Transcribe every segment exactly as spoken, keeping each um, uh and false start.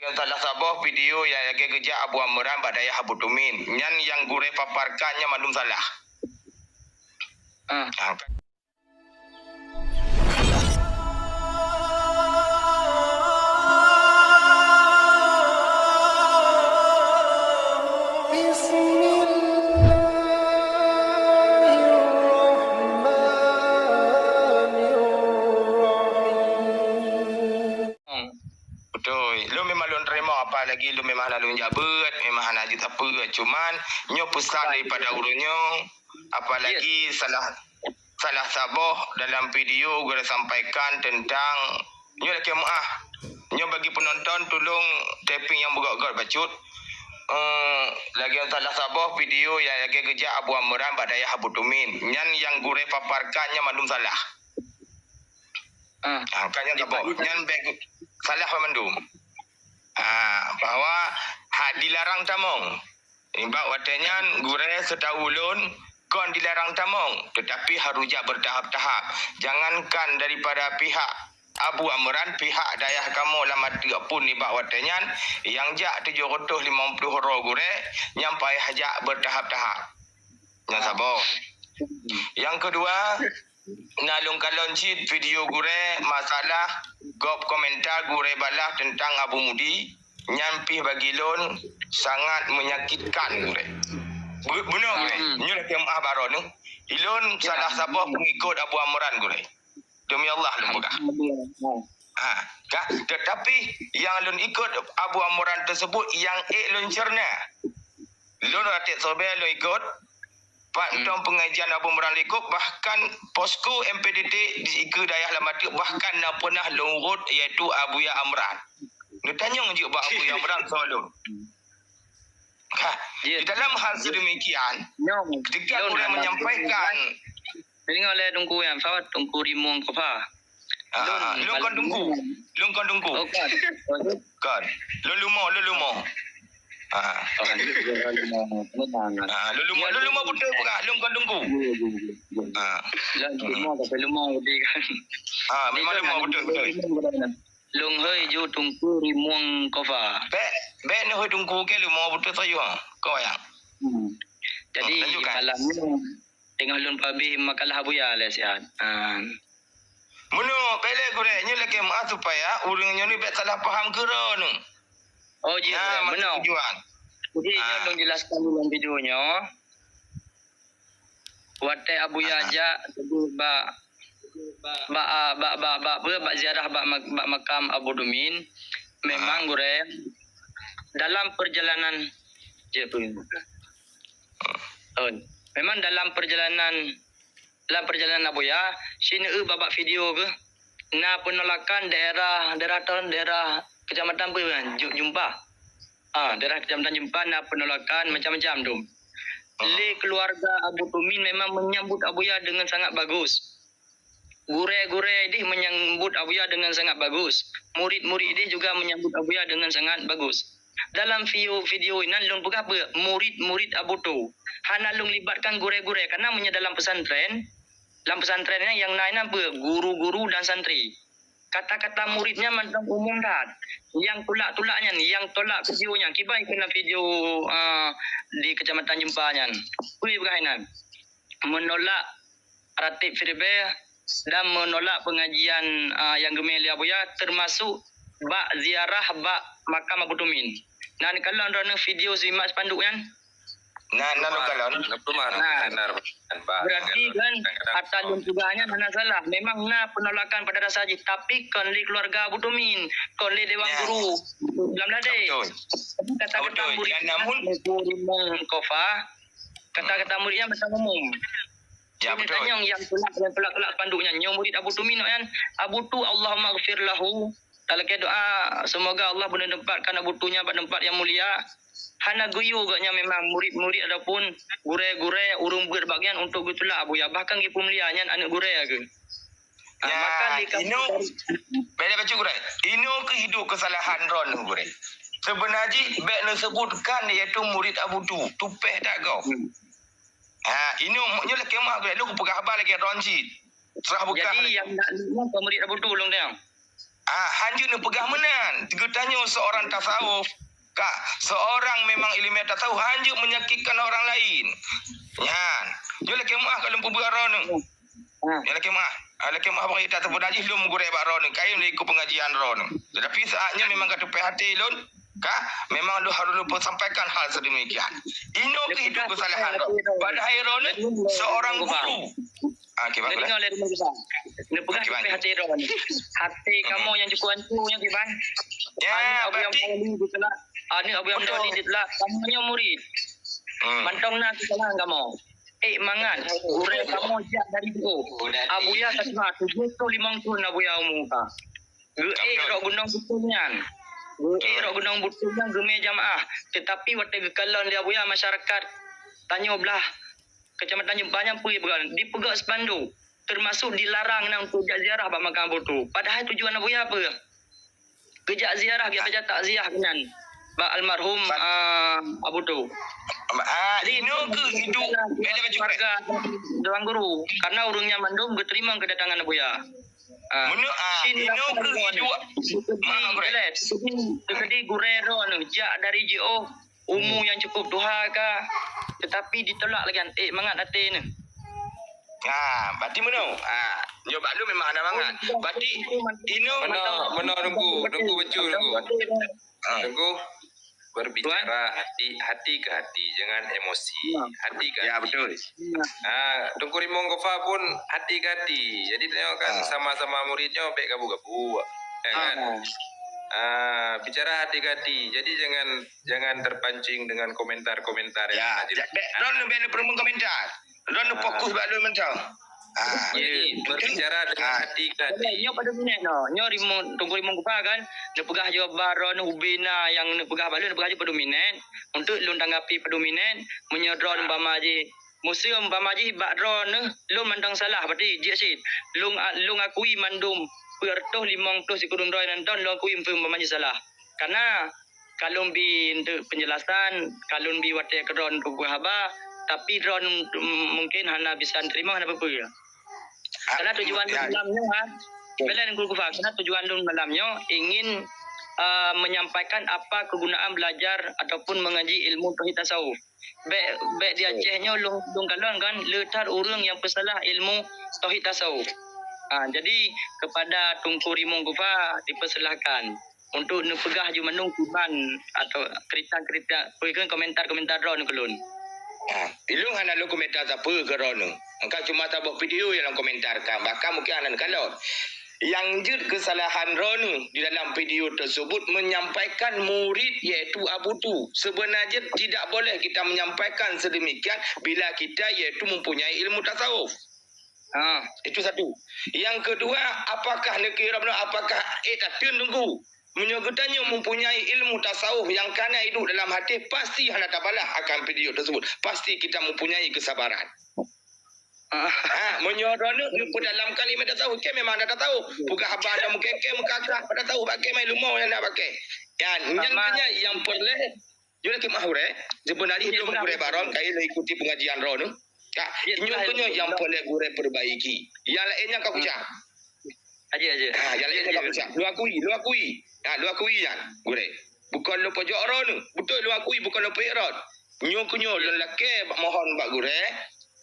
Nyang salah saboh video nyang lagèe geujak Abu Amran bak dayah Abu Tumin. Nyan nyang gurèe paparkan nyan mandum salah. Ah. Ah, ka- Bismillahirrahmanirrahim. Beutôi. Lôn memang lôn teurimong, apalagi lôn memang hana lôn jak beuet, memang hana jeuet sapeue. Cuman, nyoe peusan daripada ureueng nyoe, apalagi salah, salah saboh dalam video gurèe sampaikan teuntang, nyoe lakèe meu'ah. Nyoe bagi peunonton, tulông tapping nyang beugöt-göt bacut. Eh, lagèe salah saboh video nyang lagèe geujak Abu Amran bak dayah Abu Tumin. Nyan nyang gurèe paparkan nyan mandum salah. Ah. Ah, kan nyan saboh. Nyan bèk salah mandum. Ah, bahwa ha dilarang tamong. Nibak watèe nyan gurèe seutahu ulôn kon dilarang tamong, teutapi harôh jak beutahap-tahap. Jangankan daripada pihak Abu Amran, pihak dayah kamoe lam ateueh pun nibak watèe nyan, nyang jak tujoh reutôh limong ploh droe gurèe, nyan payah jak beutahap-tahap. Nyan saboh. Nyang keudua, na lôn kalon cit video gurèe masalah gob komentar gurèe balah teuntang Abu Mudi, nyan pih bagi lôn sangat menyakitkan gurèe. Bu-, bunoe gurèe, nyoe lakèe meu'ah baroe neuh. Ilôn salah saboh peungikot Abu Amran gurèe. Demi Allah lôn peugah. Ha, ka, teutapi nyang lôn ikot Abu Amran teuseubut nyang ék lôn ceureuta. Lôn ratéb sobé lôn ikot, pat mantong peungajian Abu Amran lôn ikot, bahkan posko M P D T di sikeue dayah lam ateueh, bahkan na peunah lôn rhot, yaitu Abuya Amran. Neutanyong jeuet bak Abuya Amran soe lôn. Ha, di dalam hal sedemikian, ketika gurèe menyampaikan Teudeungoe lé Teungku nyan, sawat Teungku Rimueng Kofa. Ah, lôn kon Teungku. Lôn kon Teungku. Oh, kon. Kon. Lôn leumo, lôn leumo. Ah. Ah, lôn leumo, lôn leumo beutôi peugah, lôn kon Teungku. Ah. Lôn leumo, tapi leumo beutôi kan. Ah, memang leumo beutôi, beutôi. Lôn hôi ju Teungku Rimueng Kofa. Bèk, bèk neuhôi Teungku keu leumo beutôi sayoe. Ko yang. Hmm. Jadi, malam ni, teungoh lôn peuhabéh makalah Abuya lé siat. Ha. Meunoe, bèk lé gurèe, nyoe lakèe meu'ah supaya ureueng nyoe ni bèk salah paham keu droeneuh. Oh, jeuet, meunoe. Tujuan. Jadi, nyoe lôn jelaskan dalam video nyoe. Watèe Abuya jak bak, bak, ah, bak, bak, bak, bak, bak ziarah bak mak-, bak makam Abu Dumin, memang gurèe dalam perjalanan, memang dalam perjalanan Lam peurjalanan Abuya, sineuk babah video keuh, na peunolakan daerah, daerah ton, daerah keucamatan peue nyan, Ju-, Jeumpa. Ah, daerah keucamatan Jeumpa na peunolakan macam-macam tu. Lé keuluarga Abu Tumin memang menyambut Abuya dengan sangat bagus. Gurèe-gurèe idéh menyambut Abuya dengan sangat bagus. Murid-murid idéh juga menyambut Abuya dengan sangat bagus. Dalam video, video inan lôn peugah peue, murid-murid Abu Tu. Hana lôn libatkan gurèe-gurèe, karena meunyoe dalam pesantren, lam pesantren nyan nyang na inan peue, guru-guru dan santri. Kata-kata murid nyan mantong umum that. Nyang tulak-tulak nyan, nyang tolak video nyan, kiban keunan video, ah, di Kecamatan Jeumpa nyan. Peue peugah inan? Menolak Ratib Firibeh dan menolak pengajian, ah, nyang geumè lé Abuya, termasuk bak ziarah bak makam Abu Tumin. Na neukalon droeneuh video simak spanduk nyan? Na, na neukalon. Nah, berarti kan ata lôn peugah nyan hana salah. Memang na penolakan pada dasar jih, tapi kon lé keluarga Abu Tumin, kon lé dewan guru. Lam ladé. Tapi kata-kata murid Teungku Rimueng Kofa, kata-kata murid nyan macam umum. Ya, betul. Tanyong nyang tulak, nyang tulak-tulak panduk nyan. Nyoe murid Abu Tumin nyan, Abu Tu, Allahummaghfir lahu. Talakèe doa, semoga Allah beuneuteupatkan Abu Tu nyan bak teumpat nyang mulia. Hana geuyue gobnyan memang murid-murid ataupun gurèe-gurèe ureueng beuet bak nyan untuk geutulak Abuya. Bahkan geupeumulia nyan aneuk gurèe keuh. Ah, ya, maka lé inoe, bèk lé bacut gurèe. Inoe keuh hidup keusalahan droeneuh gurèe. Seubeuna jih bèk neuseubutkan yaitu murid Abu Tu, tupèh that gob. Hmm. Ha, inoe, nyoe lakèe meu'ah gurèe, lôn kupeugah haba lagèe droen cit. Serah beukah. Jadi, nyang nak nyoe kon murid Abu Tu lôn tanyong. Ah, hanjeuet neupeugah meunan. Geutanyoe seorang tasawuf, ka, seorang memang ileumèe tasawuf hanjeuet menyakitkan orang lain. Nyan. Nyoe lakèe meu'ah ka lôn peubuet droeneuh. Nyoe lakèe meu'ah. Ah, lakèe meu'ah bang ita teupeuna jih lôn meugurèe bak droeneuh. Kayém lé ikôt pengajian droeneuh. Tetapi saat nyoe memang ka teupèh até lôn. Ka, memang lôn harôh lôn sampaikan hal sedemikian. Inoe keuh hidup kesalahan droe. Padahai droeneuh seorang guru. Ah, kiban. Neudeungoe lé Teungku Fa. Neupeugah kiban. Teupèh até droeneuh. Até kamoe nyang cukôp hancô nyoe kiban. Ya, aneuk Abu Yam Doli ditulak. Aneuk Abu Yam Doli ditulak. Kamoe nyoe murit. Hmm. Mantong na kesalahan kamoe. Eh, mangat. Gurèe kamoe jak dari jih. Abuya ka tuha tujoh ploh limong thôn Abuya umu ka. Geuék rot gunong bukon nyan. Geuék rot gunong bukon nyan geumè jamaah. Teutapi watèe geukalon lé Abuya masyarakat tanyoe blah kecamatan Jeumpa nyan peue jipeugah, dipeugah spanduk, teumasuk dilarang nyan untuk jak ziarah bak makam Abu Tu. Padahai tujuan Abuya peue? Geujak ziarah, geujak takziah keunan bak almarhum, ah, Abu Tu. Ah, inoe keuh hidup. Warga Dewan Guru, karena ureueng nyan mandum geuteurimong keudatangan Abuya. Ah. Meunoe, ah, inoe keuh hidup. Maaf, Gurèe. Teukeudi gurèe droeneuh jak dari jiôh umu nyang cukup tuha ka, teutapi ditulak lagèe nyan, eh, mangat até neuh. Ah, berarti meunoe. Ah, nyoe bak lôn memang hana mangat. Berarti inoe meunoe, meunoe Teungku, Teungku bacut Teungku. Ah. Teungku, berbicara hati, hati ke hati, jangan emosi. Ya. Hati ke hati. Ya, betul. Ah, Teungku Rimong Gofa pun hati ke hati. Jadi, tengok kan, sama-sama murid nyoe bèk gabu-gabu. Ya kan? Ah, bicara hati ke hati. Jadi, jangan, jangan terpancing dengan komentar-komentar yang tidak jelas. Bèk, droeneuh bèk neupeureumeun komentar. Droeneuh fokus bak lôn mantong. Ah. Jadi, berbicara dengan hati ke hati. Nyoe padum minèt noh. Nyoe Rimong, Teungku Rimong Gofa kan, neupeugah jawaban droeneuh ubena nyang neupeugah bak lôn, neupeugah jih padum minèt. Untuk lôn tanggapi padum minèt, meunyoe droeneuh umpama jih, meuseu umpama jih bak droeneuh, lôn mantong salah, berarti jeuet cit. Lôn a-, lôn akui mandum peuet reutôh limong ploh sikureueng droe nyan, lôn akui umpama jih salah. Karena ka lôn bi eunteuk penjelasan, ka lôn bi watèe keu droeneuh peugah haba, tapi droeneuh, mm, mungkin hana bisa teurimong, hana peue-peue. Karena tujuan lôn malam nyoe, ha, bèk lé Teungku Gofa, karena tujuan lôn malam nyoe ingin, eh, menyampaikan apa kegunaan belajar ataupun mengaji ilmu tauhid tasawuf. Bèk, bèk di Aceh nyoe lôn, lôn kalon kan, le that ureueng nyang peusalah ilmu tauhid tasawuf. Ah, jadi kepada Teungku Rimong Gofa dipersilahkan untuk neupeugah ju mandum kiban atau cerita-cerita, peue kheun komentar-komentar droeneuh keu lôn. Ha, ilôn hana lôn komentar sapeue keu droeneuh. Engka cuma saboh video nyang lôn komentarkan, bahkan mungkin hana neukalon. Nyang jeuet keusalahan droeneuh di dalam video teusebut menyampaikan murid, yaitu Abu Tu. Sebenarnya tidak boleh kita menyampaikan sedemikian bila kita yaitu mempunyai ilmu tasawuf. Ha, itu satu. Yang kedua, apakah neukira beuna, apakah eh tateun Teungku? Meunyoe geutanyoe mempunyai ilmu tasawuf nyang kana idup dalam hati, pasti hana tabalah akan video tersebut. Pasti kita mempunyai kesabaran. Ah. Ha, meunyoe droeneuh neupeudalam kalimat tasawuf, kèe memang ada tasawuf. Peugah haba dan meukeukeu meukakah pada tasawuf, pakai mai leumo nyang nak pakai. Ya, nyan keunyan nyang peureulèe. Nyoe lakèe meu'ah gurèe, sebenarnya lôn gurèe bak droeneuh, kayém lôn ikuti pengajian droeneuh. Ka, nyoe keunyoe nyang peureulèe gurèe perbaiki. Nyang laén nyan ka kucam. Aja, aja. Ha, nyang laén nyan ka kucam. Lôn akui, lôn akui. Ha, lôn akui nyan, gurèe. Bukon lôn pojok droeneuh. Beutôi lôn akui, bukon lôn pojok droeneuh. Nyoe keunyoe lôn lakèe mohon bak gurèe,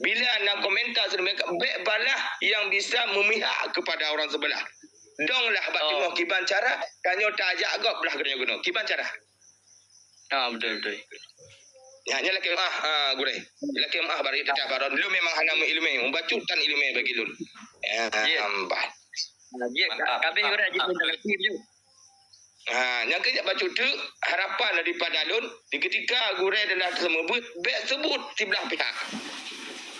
bila na komentar sedemikian, bèk balah nyang bisa memihak kepada orang sebelah. Donglah bak teungoh kiban cara, tanyoe tajak gob blah keunoe keunoe. Kiban cara. Ah, betul, betul. Ya, nyan lakèe meu'ah, ah, gurèe. Lakèe meu'ah bari teutab baron. Lôn memang hana meuileumèe, bacut tan ileumèe bagi lôn. Ya, ambat. Mantap, kabeh mantap, gurèe mantap. Ha, nyang keu jak bacut teuk harapan daripada lôn, di ketika gurèe adalah seumeubeuet, bèk seubut siblah pihak.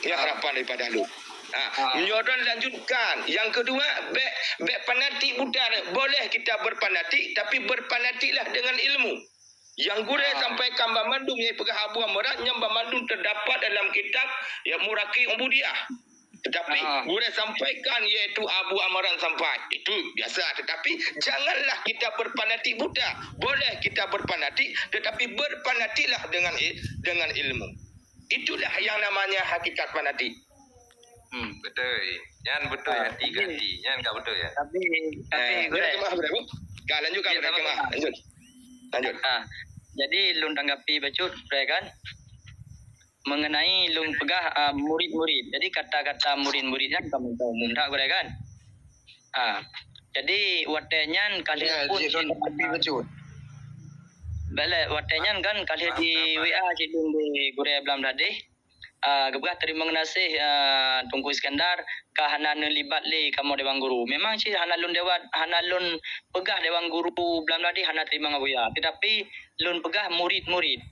Ya, harapan daripada lôn. Ha, meunyoe droen lanjutkan. Yang kedua, bèk, bèk fanatik buta. Boleh kita berfanatik, tapi berfanatiklah dengan ilmu. Yang gurèe sampaikan banmandum nyang peugah Abu Amran nyan banmandum teudapat dalam kitab, ya, Maraqi Ubudiyah. Tetapi gurèe sampaikan, yaitu Abu Amran sampai. Itu biasa. Tetapi janganlah kita berfanatik buta. Boleh kita berfanatik, tetapi berfanatiklah dengan il-, dengan ilmu. Itulah yang namanya hakikat fanatik. Hmm, beutôi. Nyan beutôi, ah, hati ke hati. Nyan ka beutôi, ya. Tapi, tapi, eh, Gurèe, maaf, Gurèe. Ka, lanjut, ka, ya, Gurèe, sama-sama. Lanjut. Lanjut. Ah, jadi, lôn tanggapi bacut, Gurèe, kan? Mengenai lôn peugah, ah, murid-murid. Jadi, kata-kata murid-murid nyan ka meunan umum that, Gurèe, kan? Ah, jadi, watèe nyan ka lheueh, ya, pun cit lôn tanggapi bacut. Bèk lé, watèe nyan kan ka lheueh di W A cit lôn di Gurèe Blam Bladeh. Ah, geupeugah teurimong geunaséh, ah, Teungku Iskandar, ka hana neulibat lé kamoe Dewan Guru. Memang cit hana lôn dewat, hana lôn peugah Dewan Guru Blam Bladeh hana teurimong Abuya. Teutapi lôn peugah murid-murid.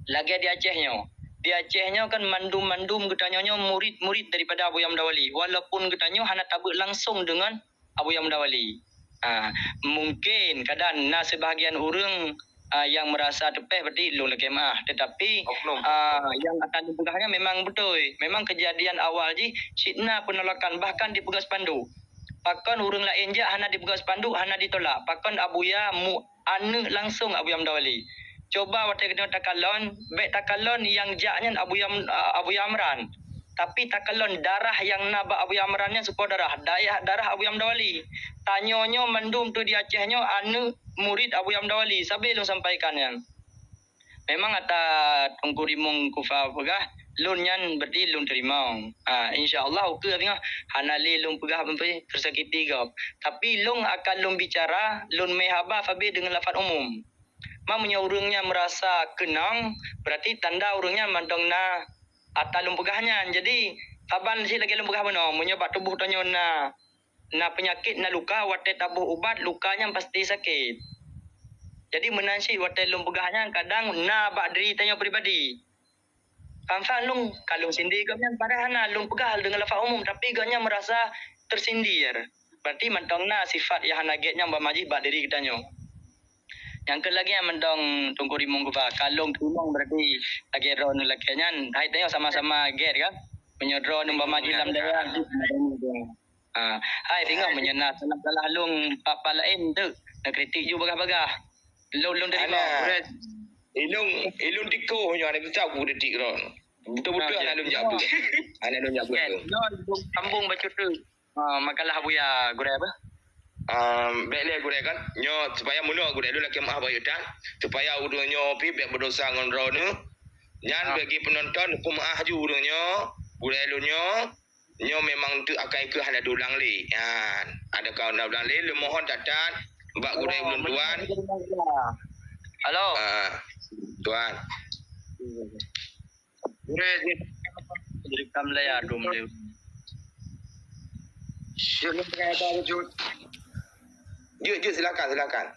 Lagèe di Aceh nyoe. Di Aceh nyoe kan mandum-mandum geutanyoe nyoe murid-murid daripada Abuya Muda Wali. Walaupun geutanyoe hana tabeuet langsung deungon Abuya Muda Wali. Ha, mungkin kadang na sibahagian ureueng, ah, nyang meurasa teupèh, berarti lôn lakèe meu'ah. Teutapi, oknum, ah, nyang akan lôn peugah nyan memang beutôi. Memang keujadian awal jih cit na peunolakan, bahkan dipeugah spanduk. Pakon ureueng laén jak hana dipeugah spanduk, hana ditolak. Pakon Abuya mu-, aneuk langsung Abuya Muda Wali. Coba watèe geutanyoe takalon, bèk takalon nyang jak nyan Abuya, Abuya Amran. Tapi takalon darah nyang na bak Abuya Amran nyan seupôt darah, dayah darah Abuya Muda Wali. Tanyoe nyoe mandum tu di Aceh nyoe aneuk murid Abuya Muda Wali, sabé lôn sampaikan nyan. Memang ata Teungku Rimong Kufa peugah, lôn nyan berarti lôn teurimong. Ha, insya Allah ukeue singoh hana lé lôn peugah sampai tersakiti gob. Tapi lôn akan lôn bicara, lôn mé haba sabé deungon lafaz umum. Ma meunyoe ureueng nyan meurasa keunong, berarti tanda ureueng nyan mantong na ata lôn peugah nyan. Jadi, saban cit lagèe lôn peugah bunoe, meunyoe bak tuboh tanyoe na, na peunyakét, na luka, watèe taboh ubat, luka nyan pasti sakét. Jadi, meunan cit watèe lôn peugah nyan kadang na bak diri tanyoe pribadi. Fam-fam lôn, ka lôn sindir gobnyan, padahai hana lôn peugah deungon lafaz umum, tapi gobnyan meurasa tersindir. Berarti mantong na sifat nyang hana gèt nyan bak majih bak diri geutanyoe. Nyang keu lagèe nyan mantong Teungku Rimong Kufa, ka lôn teurimong berarti lagèe droeneuh lakèe nyan, hai tanyoe sama-sama gèt kan? Meunyoe droeneuh bak majih lam dayah, ha, hai singoh meunyoe na salah-salah lôn pat-pat laén tu, neukritik ju bagah-bagah. Lôn, lôn teurimong. Alah. Ilôn, ilôn tikoh nyoe, aneuk teucok ku kritik lôn. Beutôi-beutôi, ah, aneuk lôn jak beuet. Aneuk lôn jak beuet tu. Nyoe, sambung bacut tu. Ah, makalah Abuya, Gurèe apa? Ah, bèk lé Gurèe kan. Nyoe, supaya meunoe Gurèe, lôn lakèe meu'ah bacut that. Supaya ureueng nyoe pih bèk beudosa ngon droeneuh. Nyan, ah, bagi peunonton, peu'ah ju ureueng nyoe, Gurèe lôn nyoe. Nyoe memang teuk akai keuh hana diulang lé. Nyan, adak ka hana diulang lé, leumohon that-that bak Gurèe ulôn tuan. Halo. Ah, tuan. Gurèe jih. Jadi kam lé ya, dum lé. Jeuet, jeuet, silakan, silakan.